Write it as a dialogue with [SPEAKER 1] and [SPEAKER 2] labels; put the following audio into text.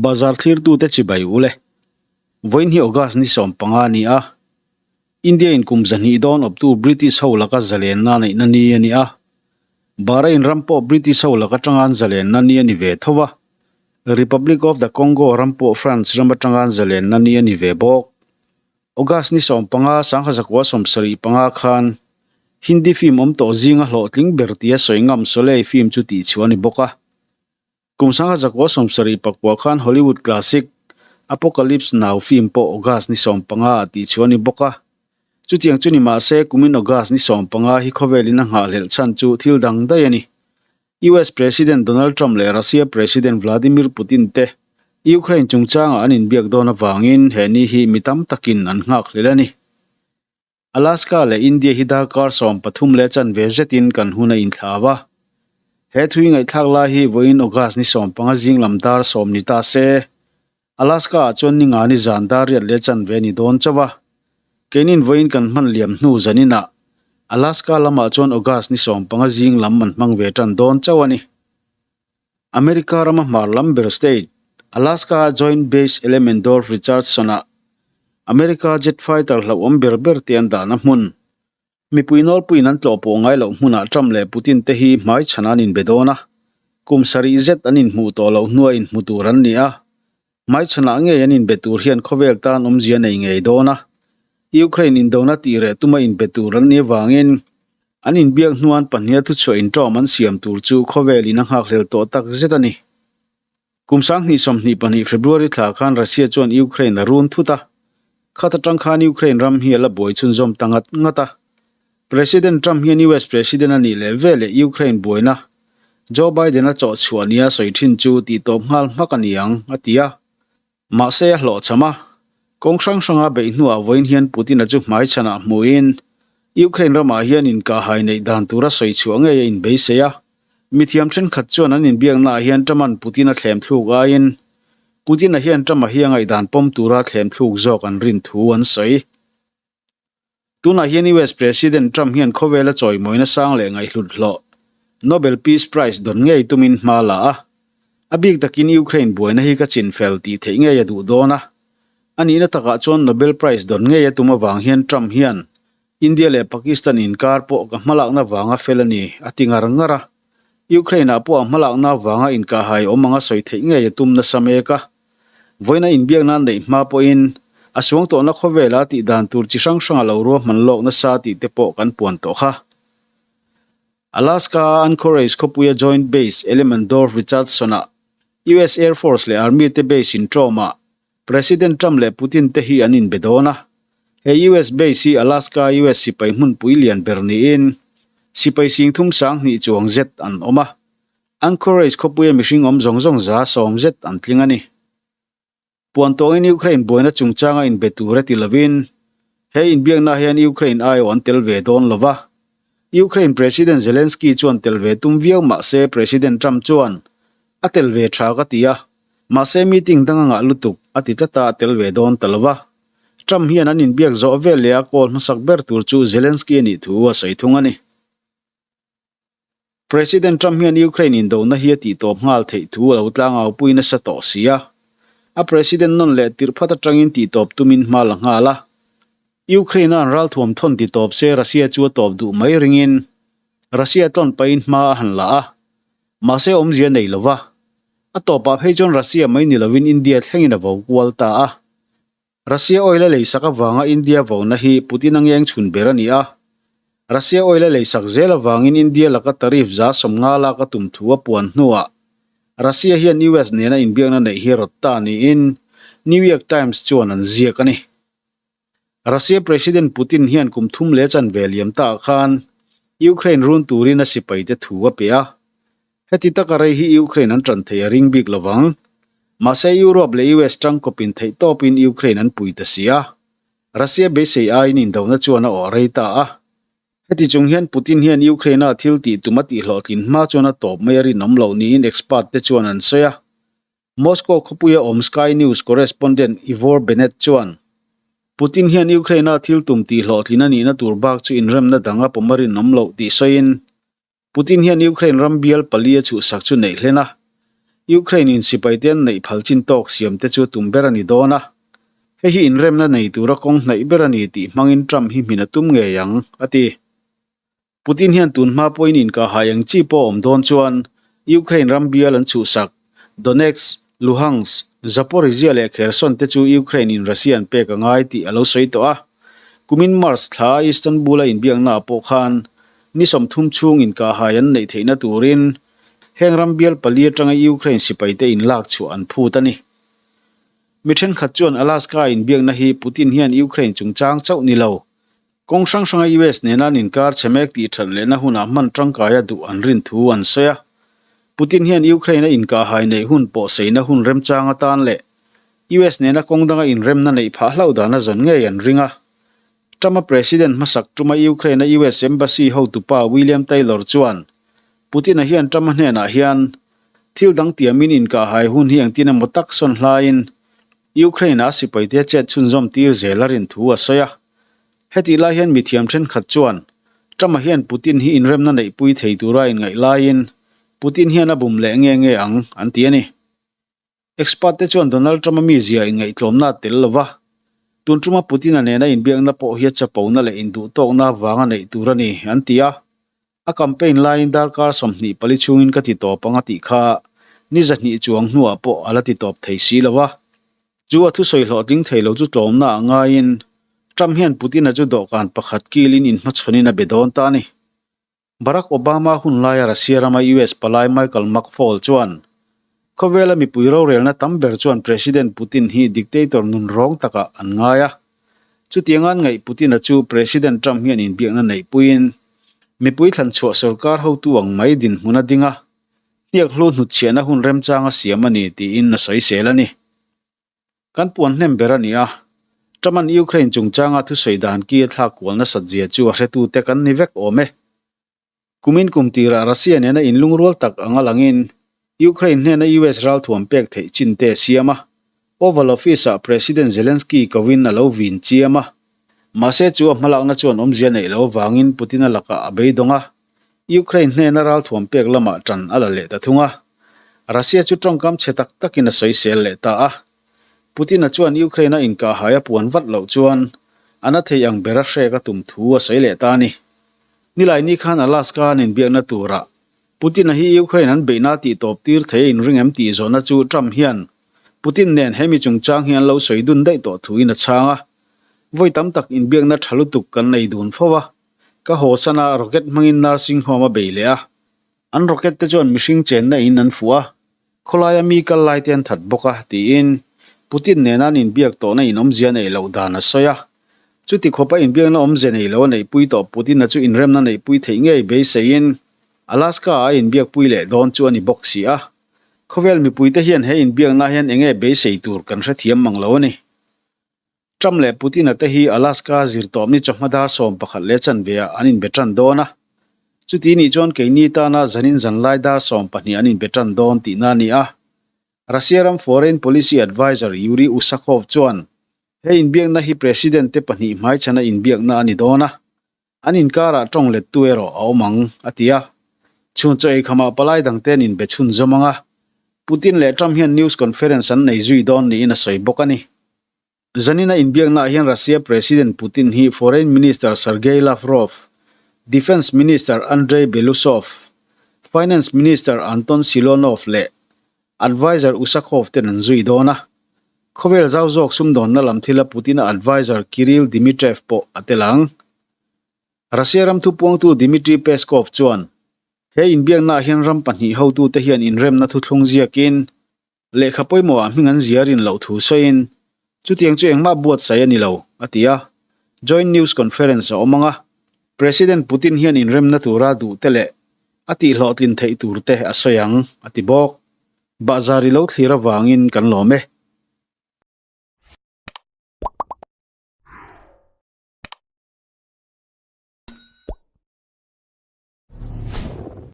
[SPEAKER 1] Bazar thlirtute chibai u le. Vawiin hi August ni 15 a ni a. India in kum 200 dawn awptu British ho laka zalenna neihna ni a ni a. Bahrain ram pawh British ho laka tangan zalenna ni a ni ve tho va. Republic of the Congo ram pawh France ram atangan zalenna ni a ni ve bawk. August ni 15, 1975 khan Hindi film awm tawh zinga hlawhtling ber tia sawi ngam Sholay film chu tihchhuah a ni bawk a. Kum 1974 khan Hollywood classic Apocalypse Now film pawh August ni 15 ah tihchhuah a ni bawk a. Chutiang chu ni mah se kumin August ni 15 hi khawvelin a nghahhlelh chhan chu thil dang daih a ni. US President Donald Trump leh Russia President Vladimir Putin te Ukraine chungchangah an inbiak dawn avangin he ni hi mi tam takin an nghakhlelh a ni. Alaska leh India hi darkar 13 leh chanve zetin kan hun a inthlau a. He thui ngaihthlak lai hi vawiin August ni 15 zing lam dar 10 ni ta se. Alaska ah chuan ni nga ni zan dar 8 leh chanve ni dawn chauh a. Keinin vawiin kan hman liam hnu zaninah Alaska lamah chuan August ni 15 zing lam an hmang ve tan dawn chauh a ni. America rama hmar lam ber state Alaska Joint Base Elmendorf Richardson ah America jet fighter hlauhawm ber ber te an dahna hmun. Mipui nawlpuiin an tlawh pawh ngai loh hmunah Trump leh Putin te hi hmai chhan an inbe dawn a. Kum sarih zet an inhmuh tawh loh hnuah inhmu tur an ni a. Hmai chhanah ngei an inbe tur hian khawvel tan awmzia nei ngei dawn a. Ukraine indona tih reh tuma inbe tur an nih avangin an inbiak hnuan pahniha thuchhuah inṭawm an siam tur chu khawvelin a nghakhlel tawh tak zet a ni. Kum 2022 February thla khan Russia chuan Ukraine a run thut a. Khat atang khan Ukraine ram hi a la buai chhunzawm ta ngat ngat a. President Trump hian US President a nih leh veleh Ukraine buaina Joe Biden a chawh chhuah nia sawi thin chu tih tawp nghal hmak a ni ang, a ti a. Mahse a hlawhchham a. Kawng hrang hranga beih hnuah vawiin hian Putin-a chu hmai chhanah hmuhin Ukraine ramah hian inkahhai neih dan tura sawi chhuah ngei a inbeisei a. Mithiam thenkhat chuan an inbiaknaah hian Trump-a'n Putin-a thlem thluk aiin Putin-a hian Trump-a hi a ngaihdan pawm tura thlem thluk zawk an rin thu an sawi. Tunah hian US President Trump hian khawvela chawimawina sang leh ngaihhlut hlawh Nobel Peace Prize dawn ngei tumin hma la a. A bik takin Ukraine buaina hi ka chin fel tih theih ngei a duh dawn a. A nihna takah chuan Nobel Prize dawn ngei a tum avang hian Trump hian India leh Pakistan inkar pawh ka hmalakna vanga fel a ni, a ti ngar ngar a. Ukraine-ah pawh a hmalakna vanga inkahhai awm anga sawi theih ngei a tum nasa mek a. Vawiina inbiakna neih hma pawhin a suang tawhna khawvela tih dan tur chi hrang hranga lo ruahman lawk nasa tih te pawh kan puan tawh kha. Alaska-a Anchorage khawpuia Joint Base Elmendorf-Richardson-ah US Air Force leh Army te base inṭawmah President Trump leh Putin te hi an inbe dawn a. He US base hi Alaska US sipai hmunpui lian ber niin sipai 32,000 chuang zet an awm a. Anchorage khawpuia mihring awm zawng zawng 110 zet an tling a ni. Puan tawngin Ukraine buaina chungchanga inbe tur a ti lovin he inbiakna hian Ukraine aiawh an tel ve dawn lo va. Ukraine President Zelensky chuan tel ve tum viau mah se President Trump chuan a tel ve tha ka ti a, mahse meeting dang a ngah lutuk a ti tlat a a tel ve dawn ta lo va. Trump hian an inbiak zawh vel leh a call hmasak ber tur chu Zelensky a nih thu a sawi thung a ni. President Trump hian Ukraine indona hi a tihtawp nghal theih thu a lo tlangau pui nasa tawh si a. A president nawn leh tirh phat atangin tihtawp tumin hma la nghal a. Ukraine a an ralthuam thawn titawp se Russia chu a tawp duh mai ringin Russia tlawn pahin hma a han la a. Mahse awmzia nei lova. A tawpah phei chuan Russia mai ni lovin India thlengin a vo kual ta a. Russia oil a leisak avanga India vona hi Putin a ngeng chhun ber a ni a. Russia oil a leisak zel avangin India laka tariff 50% lak a tum thu a puan hnuah Russia hian US nena inbiakna neih hi rawt ta niin New York Times chuan an ziak a ni. Russia President Putin hian kum thum leh chanve liam ta khan Ukraine run turin a sipaite thu a pe a. Heti taka rei hi Ukraine an tan thei a ring bik lovang. Mahse Europe leh US tangkawpin theih tawpin Ukraine an pui ta si a. Russia beisei aiin indona chuan a awh rei ta a. Heti chung hian Putin hian Ukraine-a thil tih tum a tihhlawhtlin hma chuan a tawp mai a rinawm loh niin expert te chuan an sawi a. Moscow khawpuia awm Sky News correspondent Ivor Bennett chuan Putin hian Ukraine-a thil tum tihhlawhtlin a nihna tur bak chu inremna dang a pawm a rinawm loh tih sawiin Putin hian Ukraine ram bial pali a chhuhsak chu neih hlen a. Ukraine in sipaite an neih phal chin tawk siam te chu tum ber a ni dawn a. Hei hi inremna nei tura kawng hnaih ber a ni tih hmangin Trump hi hmin a tum ngei ang, a ti. Putin hian tun hma pawhin inkahhai eng chi pawh awm dawn chuan Ukraine ram bial an chhuhsak, Donetsk, Luhansk, Zaporizhzhia leh Kherson te chu Ukraine in Russia an pek a ngai tih a lo sawi tawh a. Kumin March thla Istanbul a inbiaknaah pawh khan ni 30 chhung inkahhai an neih theihna turin heng ram bial pali atanga Ukraine sipaite inlak chhuah an phut a ni. Mi thenkhat chuan Alaska inbiakna hi Putin hian Ukraine chungchang chauh ni lo, Kawng hrang hranga US nena an inkar chhe mek tih that lehna hunah hman tangkaia duh an rin thu an sawi a. Putin hian Ukraine a inkahhai neih hun pawh seina hun remchang atan leh US nena kawng danga inremna neih phah hlauh dan a zawn ngei an ring a. Trump-a President hmasak tuma Ukraine-a US Embassy hotupa William Taylor chuan Putin-a hian Trump-a hnenah hian thil dang tiamin inkahhai hun hi engtin emaw tak sawn hlaiin Ukraine-a sipaite chet chhunzawm tir zel a rin thu a sawi a. Hetih lai hian mithiam thenkhat chuan Trump-a hian Putin hi inremna neihpui thei tura a inngaih laiin Putin hian a bum leh nge nge ang an ti a ni. Expert te chuan Donald Trump-a mizia inngaihtlawmna a tel lo va, tun tuma Putin-a nena inbiakna pawh hi a chapona leh induhtawkna avanga neih tur a ni an ti a. A campaign laiin darkar 24 chhungin ka ti tawp ang a tih kha ni 200 chuang hnuah pawh a la ti tawp thei si lo a. Chu a thusawi hlawhtling thei lo chu tlawmna a ngaiin Trump hian Putin-a chu dawhkan pakhat kilin inhmachhawnin a be dawn ta a ni. Barack Obama hun laia Russia rama US palai Michael McFaul chuan khawvela mipui rorelna tam ber chuan President Putin hi dictator nunrawng takah an ngai a. Chutianga an ngaih Putin-a chu President Trump hian inbiakna neihpuiin mipui thlanchhuah sorkar hotu ang mai dinhmun a ding a, hniak hlu hnutchhiahna hun remchang a siam a ni tiin a sawisel a ni. Kan puan hnem ber a ni a, Trump-a'n Ukraine chungchanga thusawi dan ki a thlak kual nasat zia chu a hretute kan ni vek awm e. Kumin kum tirah Russia nena inlungrual tak anga langin Ukraine hnena US ralthuam pek theih chin te a siam a, Oval Office-ah President Zelensky kovin a lo vin chiam a. Mahse chu a hmalakna chuan awmzia neih loh avangin Putin-a lakah a beidawng a, Ukraine hnena ralthuam pek lamah ṭan a la leh ta thung a. Russia chu ṭawngkam chhe tak takin a sawisel leh ta a. Putin-a chuan Ukraine-a inkahhai a puan vat loh chuan a na thei ang bera hrek a tum thu a sawi leh ta a ni. Nilaini khan Alaska an inbiakna turah Putin-a hi Ukraine an beihna tih tawp tir thei a inring em tih zawhna chu Trump hian Putin nen hemi chungchang hi an lo sawi dun daih tawh thuin a chhang a. Vawi tam tak inbiakna tha lutuk kan nei dun fo a, ka haw sana rocket hmangin nursing home a bei leh a. An rocket te chuan mihring chenna in an fuh a, khawlaia mi kal lai te an that bawk a, tiin Putin nena an inbiak tawhna in awmzia neih loh dan a sawi a. Chuti khawpa inbiakna awmzia nei lo a neihpui tawh Putin-a chu inremna neihpui theih ngei beiseiin Alaska-a a inbiakpui leh dawn chu a ni bawk si a. Khawvel mipuite hian he inbiakna hian enge beisei tur kan hrethiam mang lo a ni. Trump leh Putin-a te hi Alaska zirtawpni chawhma dar 11 leh chanve ah an inbe tan dawn a. Chuti nih chuan keini tana zanin zanlai dar 12 an inbe tan dawn tihna a ni a. Russia ram Foreign Policy Adviser Yuri Ushakov chuan he inbiakna hi President te pahnih hmaichhana inbiakna a ni dawn a, an inkarah tawng lettu erawh a awm ang, a ti a. Chhun chaw eikhamah palai dangte an inbe chhunzawm ang a, Putin leh Trump hian news conference an nei zui dawn niin a sawi bawk a ni. Zanina inbiaknaah hian Russia President Putin hi Foreign Minister Sergei Lavrov, Defence Minister Andrei Belousov, Finance Minister Anton Siluanov leh Adviser Ushakov ten an zui dawn a. Khawvel zau zawk sumdawnna lam thila Putin-a adviser Kirill Dmitriev pawh a tel ang. Russia ram thupuangtu Dmitry Peskov chuan he inbiaknaah hian ram pahnih hotute hian inremna thuthlung ziakin Lehkha pawimawhah hming an zia rin loh thu sawiin, Chutiang chu engmah buatsaih a ni lo, a ti a. Joint News Conference a awm ang a, President Putin hian inremna tura duhte leh a tihhlawhtlin theih turte a sawi ang, a ti bawk. Bahzar i lo thlir avangin kan lawm e.